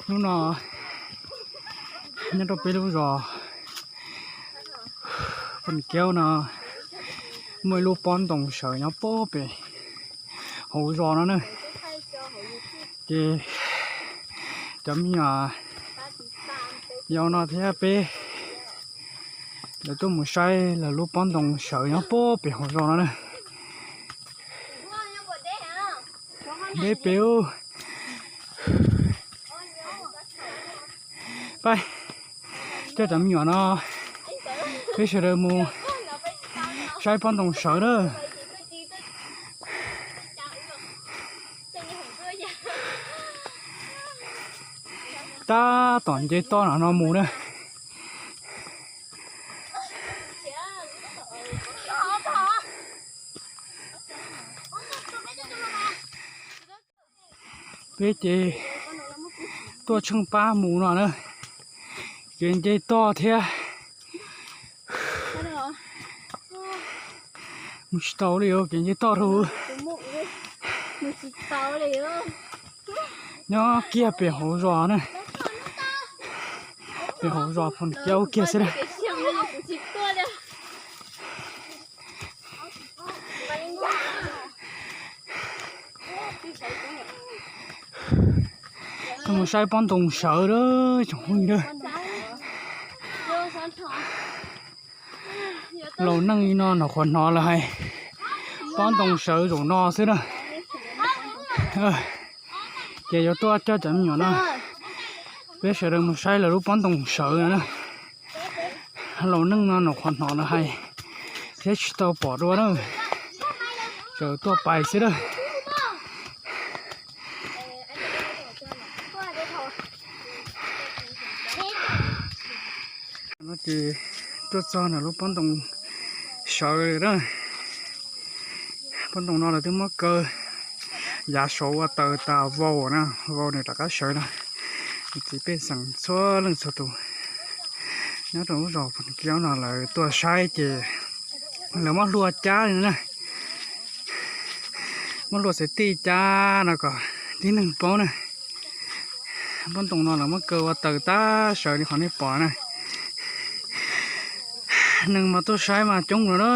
Hnub no nyob rau peb lub zos Phoos Kiaub no muaj ib lub pob ntoo sawv nyob puag pem hauv zos no na. Ces cov me nyuam yaus no thiab peb lawv tuaj mus saib lawv lub pob ntoo sawv nyob puag pem hauv zos no na. Deb pem. Pab, coj cov me nyuam no peb sawv daws mus saib pob ntoo sawv na. Tab tom nce toj no no mus na. Peb ces tuaj tsheej pab mus no na, kev nce toj thiab. Mus tsis tau li os, kev nce toj dhau. Nyob kiag pem hauv zos na, pem hauv zos Phoos Kiaub kiag xwb na. Tuaj mus saib pob ntoo sawv lawm tsoom phooj ywg. Laus neej li no nyuam qhuav hnov lawv hais pob ntoo sawv zaum no xwb na. Ces yuav tuaj coj cov me nyuam no peb sawv daws mus saib lawv lub pob ntoo sawv no na. Laus neej no nyuam qhuav hnov lawv hais thiab tsis tau pom dua na, tsuas tuaj pais xwb na. No ces tuaj txog ntawm lub pob ntoo sawv na. Pob ntoo no lawv twb muab kaw yav saud ua taws tas vau na, vau nws rov qab sawv no. Txiv pej xeem txhua leej txhua tus nyob rau lub zos Phoos Kiaub no lawv tuaj saib ces lawv muab hlua cab li na, muab hlua xaiv tij cab no kom tib neeg paub na. Pob ntoo no lawv muab kaw ua taws tab sawv li qhov nej pom na. Neeg mas tuaj saib mas coob no na.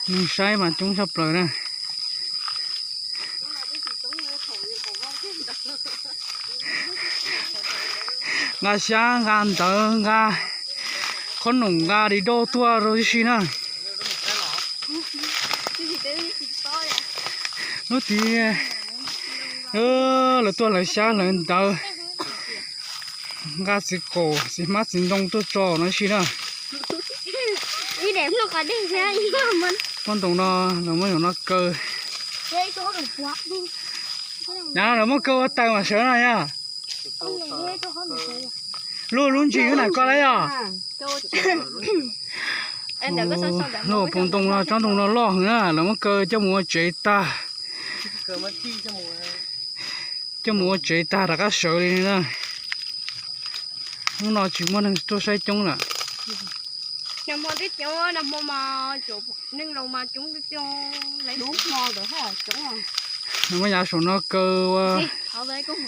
Neeg saib mas coob tshaj plaws na. Nqa xyab nqa ntawv nqa qhob noom nqa di doj tuaj rau tib si na. Lub tid lawv tuaj hlawv xyab hlawv ntawv, nqa txiv qaum txiv hmab txiv ntoo tuaj tso no tib si na. Pob ntoo no lawv muab nyuam no kaw. Nyav lawv muab kaw ua taws mas sawv no yog. Lub lub ntsis lub na koj lawm yog. Lub pob ntoo no tsob ntoo no loj heev na, lawv muab kaw coj mus ua tsev tag. Coj mus ua tsev tag rov qab sawv li na. Hnub no tsis muaj neeg tuaj saib coob lawm. Nag hmo twb coob, nag hmo mas neeg laus mas coob coob. Lub hmo ntawd coob. Lawv muab yav saum no kaw ua,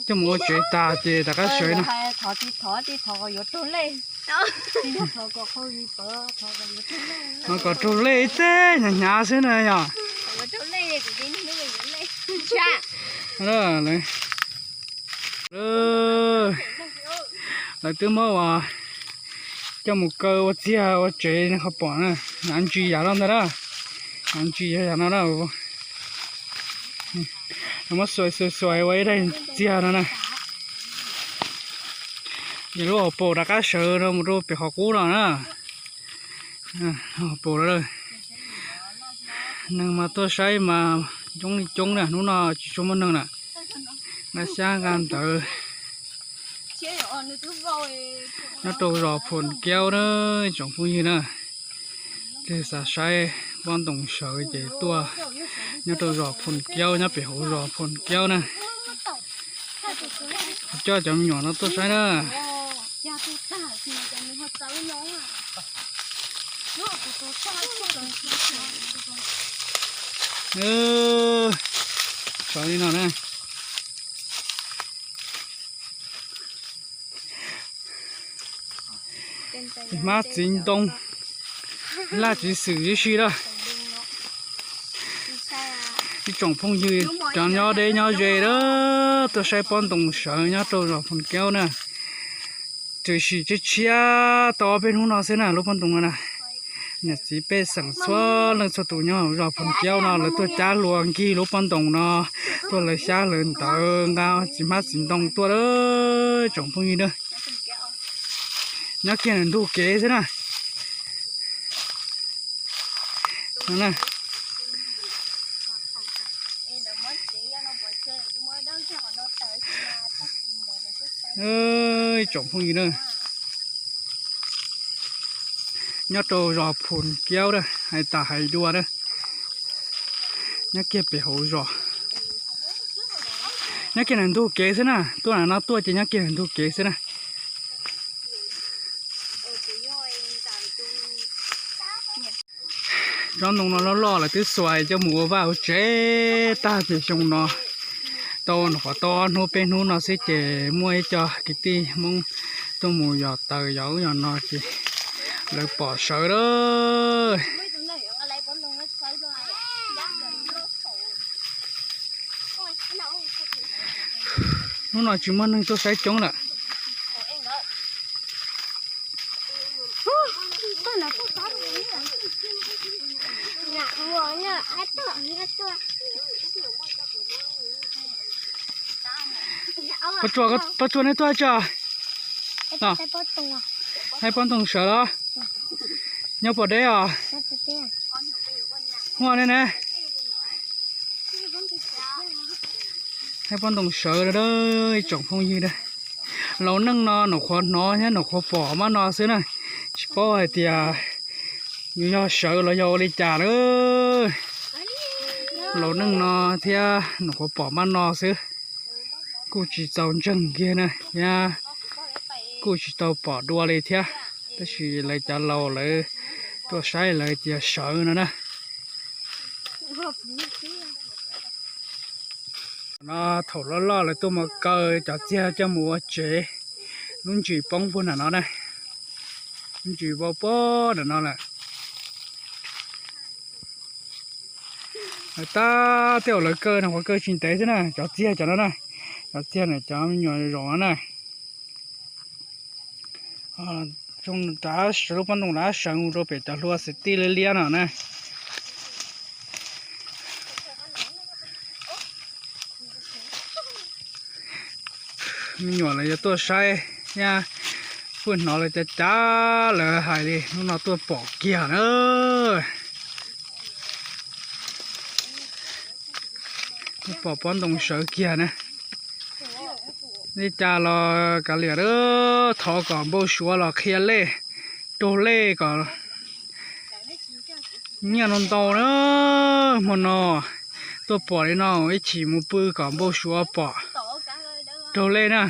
coj mus ua tsev tas ces rov qab sawv no. Thov ti thov ti thov kom yuav raug lej. Thov kom raug lej ib teg hnyav hnyav xwb na yog. Lawv twb muab ua coj mus kaw ua txiag ua tsev qhov pom na. Ntsis yam no ntag na. Ntsis yam no na. Muab xuais xuais xuais ua ib daim txiag no na. Ces lub hauv paus rov qab sawv rau mus rau pem qhov qub no na. Hauv paus lawm. Neeg mas tuaj saib mas coob li coob na, hnub no tsis tshua muaj neeg lawm. Nqa xyab nqa ntawv nyob rau zos Phoos Kiaub na, tsoom phooj ywg na. Leej twg xav saib pob ntoo sawv ces tuaj nyob rau zos Phoos Kiaub, nyob pem hauv zos Phoos Kiaub na. Coj cov me nyuam no tuaj saib na. Sawv li no na. Txiv hmab txiv ntoo, laj txiv xwm tib si lawm. Ib tsoom phooj ywg cov nyob deb nyob ze lawm, tuaj saib pob ntoos sawv nyob rau zos Phoos Kaub na. Tiam sis tshiab tshiab tau ob peb hnub no xwb na lub pob ntoos no na. Niam txiv pej xeem txhua leej txhua tus nyob hauv zos Phoos Kaub no lawv tuaj cab hlua nkig lub pob ntoos no, tuaj hlawv xyab hlawv ntawv nqa txiv hmab txiv ntoo tuaj lawm tsoom phooj ywg na. Nyob kiag ntug kev xwb na. Ib tsoom phooj ywg na, nyob rau zos Phoos Kaub na, hais tas hais dua na, nyob kiag pem hauv zos. Nyob kiag ntug kev xwb na, tuaj no tuaj ces nyob kiag ntug kev xwb na. Tsob ntoo no loj loj lawv twb xuas coj mus ua vaj ua tsev tag ces xyoo no tau nyuam qhuav tau ob hnub peb hnub no xwb ces muaj ib co kwv tij Hmoob tuaj mus yos taws yos ub yos no ces lawv pom sawv lawm. Hnub no tsis muaj neeg tuaj saib coob lawm. Pob Tsuas, nej tuaj tso. Hais pob ntoos sawv los? Nyob puas deb os? Huaj ne ne. Hais pob ntoos sawv a, ib tsoom phooj ywg a. Laus neej no nyuam qhuav hnov thiab nyuam qhuav pom mab no xwb na. Tsis paub hais tias yuav yog sawv los yog ua li cas na. Laus neej no thiab nyuam qhuav pom mab no xwb, kuj tsis txaus ntseeg kiag na, thiab kuj tsis tau pom dua li thiab. Tab sis lawv cov laus lawv tuaj saib lawv tias sawv no na. No thaum loj loj lawv tuaj mus kaw cov txiag coj mus ua tsev, lub ntsis poob puag nram no na. Lub ntsis vau puag nram no lawm. Lawv tab tej zaum lawv kaw no qhuav kaw tsis ntev xwb na, cov txiag cov no na, cov txiag na cov me nyuam zaum no na. Rov sawv lub pob ntoo rov sawv mus rau pem cov hlua xim tij liab liab no na. Me nyuam lawv yuav tuaj saib thiab, kuj hnov lawv cav cav lawv hais li hnub no tuaj pom kiag na. Pom pob ntoo sawv kiag na. Li cas los kav liam, thov kom npau suav los qhia lej, raug lej kom nyiaj no ntau na. Hmo no tuaj pom li no ib chim mus pw kom npau suav pom raug lej na.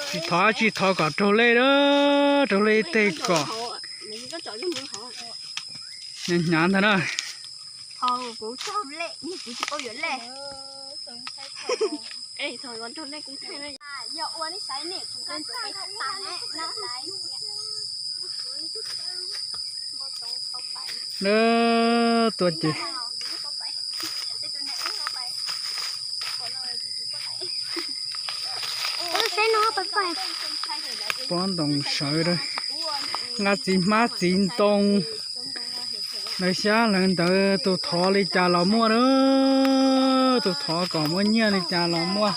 Tsis thov tsis thov kom raug lej na, raug lej tej kom hnyav hnyav ntag na. Lawv tuaj ces pob ntoo sawv, nqa txiv hmab txiv ntoo, lawv xyab lawv ntawv, tus thov li cas los muaj na, tus thov kom muaj nyiaj li cas los muaj,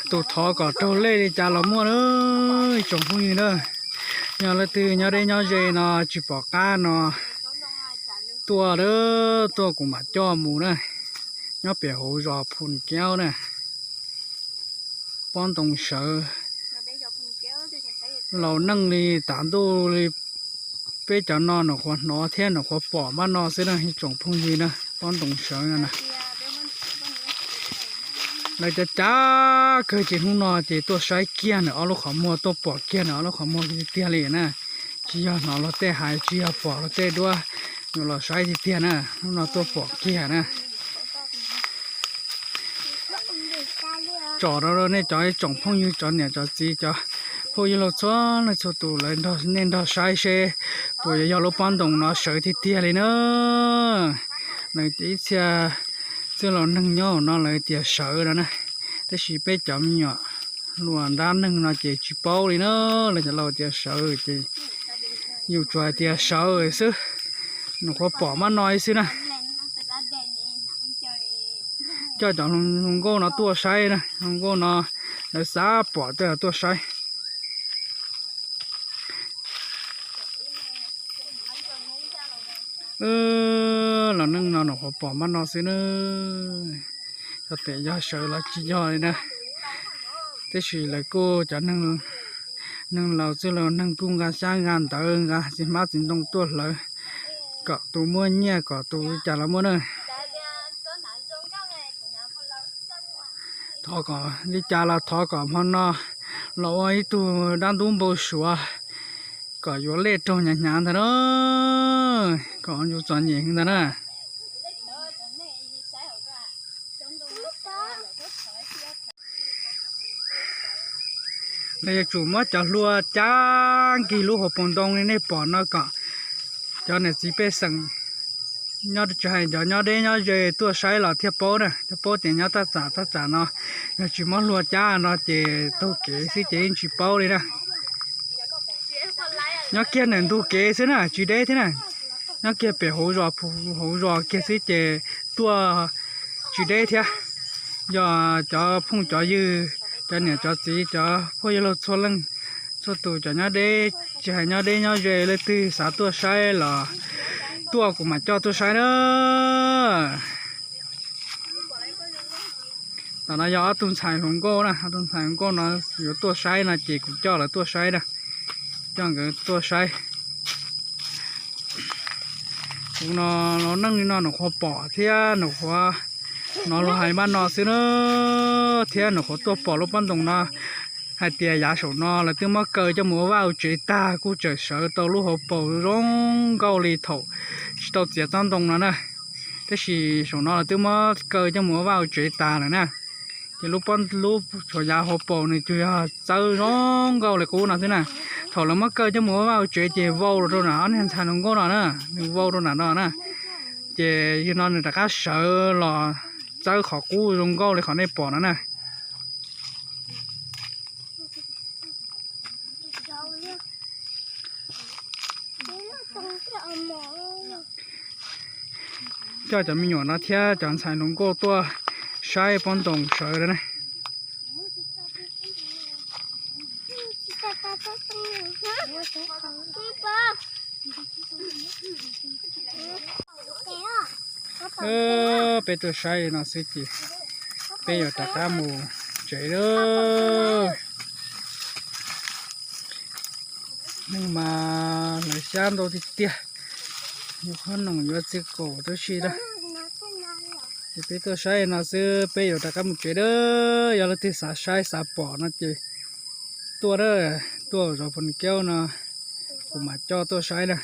tus thov kom raug lej li cas los muaj na. Ib tsoom phooj ywg na, yog leej twg nyob deb nyob ze no tsis pom qab no tuaj, tuaj kuv mam coj mus na. Nyob pem hauv zos Phum Kiaub na, pob ntoo sawv. Laus neej li tas ntuj li, peb cov no nyuam qhuav hnov thiab nyuam qhuav pom npaj no xwb na ib tsoom phooj ywg na, pob ntoo sawv no na. Lawv cav cav kawg ces hnub no ces tuaj saib kiag nws ob lub qhov muag, tuaj pom kiag nws ob lub qhov muag tiag tiag li na. Tsis yog hnov luag tej hais, tsis yog pom luag tej duab, yuav los saib tiag tiag na, hnub no tuaj pom kiag na. Tsom rau nej cov tsoom phooj ywg, cov niam cov txiv, cov phooj ywg laug txhua leej txhua tus lawv nrog nej nrog saib seb puas yuav yog lub pob ntoos no sawv tiag tiag li na. Lawv ib txhia txwj laus neeg nyob hauv no lawv tias sawv no na, tab sis peb cov me nyuam hluas nrab neeg no ces tsis paub li na. Lawv cov laus tias sawv ces yus tsuas hais tias sawv xwb. Nyuam qhuav pom mab no xwb na. Coj cov hluas nkauj no tuaj saib na, hluas nkauj no lawv xav pom coj tuaj saib. Los neej no nyuam qhuav pom mab no xwb na. Xyov tes yog sawv los tsis yog li na, tab sis lawv kuj cov neeg laus txwj laus neeg kuj nqa xyab nqa ntawv nqa txiv hmab txiv ntoo tuaj hlawv kom tus muaj nyiaj kom tus li cas los muaj na. Thov kom li cas los thov kom hmo no los ua ib tug dab ntub npau suav kom yuav lej raug hnyav hnyav ntag na, kom yus txom nyem ntag na. Lawv yuav tsum muab cov hlua cab nkig lub hauv paus ntoo li nej pom no kom cov niam txiv pej xeem nyob tsis hais cov nyob deb nyob ze tuaj saib los thiaj paub na, thiaj paub tias nyob taj tsam taj tsam no. Yog tsis muab hlua cab no ces taug kev xwb ces yeej tsis paub li na. Nyob kiag ntawm ntug kev xwb na, tsis deb thiab na. Nyob kiag pem hauv zos, hauv zos kiag xwb ces tuaj tsis deb thiab. Yog cov phooj cov ywg, cov niam cov txiv, cov phooj ywg laug txhua leej txhua tus, cov nyob deb, tsis hais nyob deb nyob ze, leej twg xav tuaj saib los tuaj kuv mam coj tuaj saib na. Tam no yog ob tug ntxhais hluas nkauj na, ob tug ntxhais hluas nkauj no yuav tuaj saib no ces kuv coj lawv tuaj saib na, coj nkawd tuaj saib. Kuv no los neej li no nyuam qhuav pom thiab nyuam qhuav hnov luag hais mab no xwb na, thiab nyuam qhuav tuaj pom lub pob ntoos no hais tias yav saum no lawv twb muab kaw coj mus ua vaj ua tsev tag, kuj tseem sawv tau lub hauv paus zoo nkauj li thaum tsis tau txiav tsob ntoo no na. Tab sis saum no lawv twb muab kaw coj mus ua vaj ua tsev tas lawm na. Ces lub pob, lub tshuav yav hauv paus nws tsuas yog txawb zoo nkauj li qub no xwb na. Thaum lawv muab kaw coj mus ua vaj ua tsev ces vau rau nram ob niag ntxhais hluas nkauj no na, nws vau rau nram no na. Ces yog no nws rov qab sawv los txawb qhov qub zoo nkauj li qhov nej pom no na. Coj cov me nyuam no thiab cov ntxhais hluas nkauj tuaj saib pob ntoos sawv lawm na. Peb tuaj saib no xwb ces peb yuav rov qab mus tsev lawm. Neeg mas hlawv xyab ntau tiag tiag, yuav qhob noom yuav txiv kaum tib si lawm. Ces peb tuaj saib no xwb peb yuav rov qab mus tsev lawm. Yog leej twg xav saib xav pom no ces tuaj, tuaj zov phoos ni kaub no, kuv mam coj tuaj saib na.